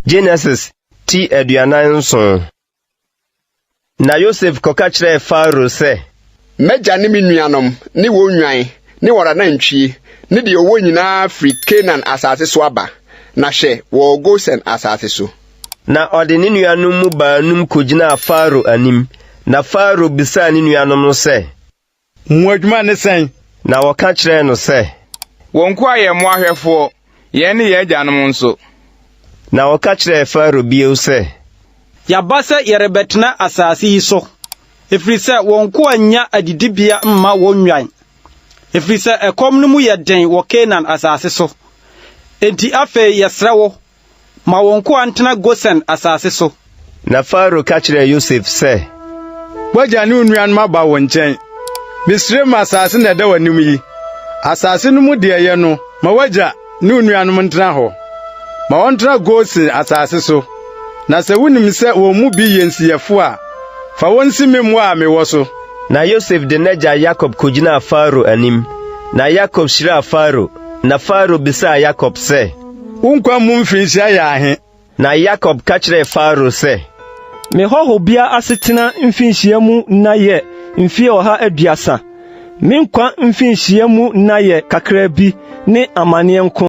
Genesis ti 47. Na Yosef kɔka kyerɛɛ Farao sɛ, M'agya ne me nuanom ne wɔn nnwan ne wɔn anantwie ne deɛ wɔwɔ nyinaa firi Kanaan asase so aba, na hwɛ, wɔwɔ Gosen asase so. Na ɔde ne nuanom mu baanum kogyinaa Farao anim. Na Farao bisaa ne nuanom no sɛ, Mo adwuma ne sɛn? Na wɔka kyerɛɛ no sɛ, Wo nkoa yɛ mmoahwɛfoɔ, yɛn ne yɛn agyanom nso. Na wɔka kyerɛɛ Farao bio sɛ, Yɛaba sɛ yɛrebɛtena asase yi so, ɛfiri sɛ wo nkoa nnya adidibea mma wɔn nnwan, ɛfiri sɛ ɛkɔm no mu yɛ den wɔ Kanaan asase so. Enti afei yɛsrɛ wo, ma wo nkoa ntena Gosen asase so. Na Farao ka kyerɛɛ Yosef sɛ, W'agya ne wo nuanom aba wo nkyɛn. Misraim asase na ɛda w'anim yi. Asase no mu deɛ ɛyɛ no, ma w'agya ne wo nuanom ntena hɔ. Ma wɔntena Gosen asase so. Na sɛ wunim sɛ wɔn mu bi yɛ nsiyɛfo a, fa wɔn si me mmoa a mewɔ so. Na Yosef de n'agya Yakob kogyinaa Farao anim. Na Yakob hyiraa Farao. Na Farao bisaa Yakob sɛ, Wo nkwa mu mfirinhyia yɛ ahe? Na Yakob ka kyerɛɛ Farao sɛ, Me hɔhobea asetena mfinhyia mu nna yɛ mfe 130. Me nkwa mfinhyia mu nna yɛ kakraa bi ne amanneɛ nko.